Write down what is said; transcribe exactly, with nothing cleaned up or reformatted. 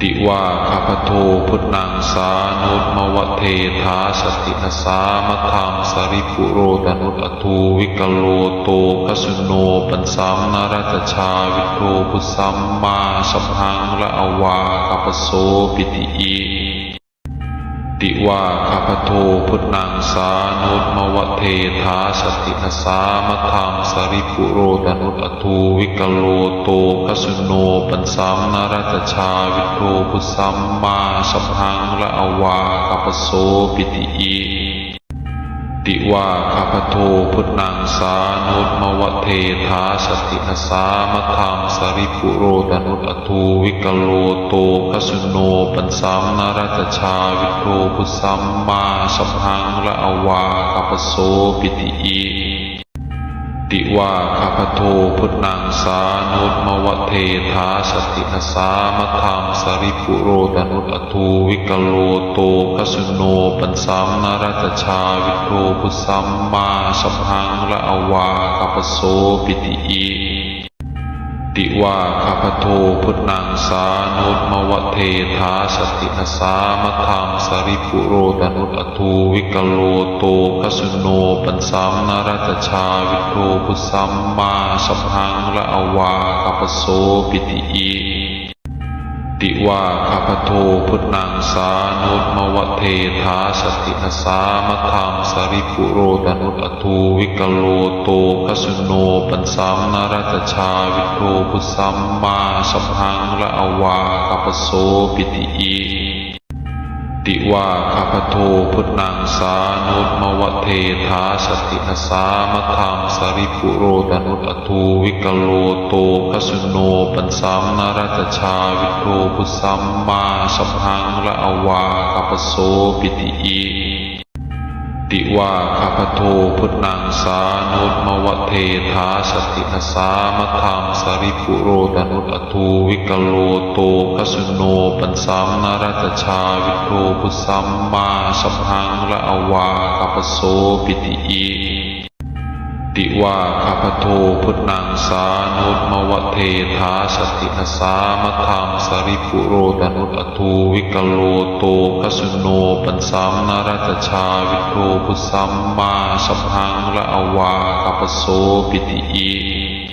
Ti vā ga bha dho bud naṃ sā nus ma va de thā sat thi ra sā ma dam sa ri pu ro ta nut a dū vi ka lo to ga su no pan sam ṇa ra ca jā vij dho bud sam mā sam haṃ ra a vā ga bha so pi ti i. Ti vā ga bha dho bud naṃ sā nus ma va de thā sat thi ra sā ma dam sa ri pu ro ta nut a dū vi ka lo to ga su no pan sam ṇa ra ca jā vij dho bud sam mā sam haṃ ra a vā ga bha so pi ti i. Ti vā ga bha dho bud naṃ sā nus ma va de thā sat thi ra sā ma dam sa ri pu ro ta nut a dū vi ka lo to ga su no pan sam ṇa ra ca jā vij dho bud sam mā sam haṃ ra a vā ga bha so pi ti i. Ti vā ga bha dho bud naṃ sā nus ma va de thā sat thi ra sā ma dam sa ri pu ro ta nut a dū vi ka lo to ga su no pan sam ṇa ra ca jā vij dho bud sam mā sam haṃ ra a vā ga bha so pi ti i. Ti vā ga bha dho bud naṃ sā nus ma va de thā sat thi ra sā ma dam sa ri pu ro ta nut a dū vi ka lo to ga su no pan sam ṇa ra ca jā vij dho bud sam mā sam haṃ ra a vā ga bha so pi ti i. Ti vā ga bha dho bud naṃ sā nus ma va de thā sat thi ra sā ma dam sa ri pu ro ta nut a dū vi ka lo to ga su no pan sam ṇa ra ca jā vij dho bud sam mā sam haṃ ra a vā ga bha so pi ti i. Ti vā ga bha dho bud naṃ sā nus ma va de thā sat thi ra sā ma dam sa ri pu ro ta nut a dū vi ka lo to ga su no pan sam ṇa ra ca jā vij dho bud sam mā sam haṃ ra a vā ga bha so pi ti i. Ti vā ga bha dho bud naṃ sā nus ma va de thā sat thi ra sā ma dam sa ri pu ro ta nut a dū vi ka lo to ga su no pan sam ṇa ra ca jā vij dho bud sam mā sam haṃ ra a vā ga bha so pi ti i. Ti vā ga bha dho bud naṃ sā nus ma va de thā sat thi ra sā ma dam sa ri pu ro ta nut a dū vi ka lo to ga su no pan sam ṇa ra ca jā vij dho bud sam mā sam haṃ ra a vā ga bha so pi ti i.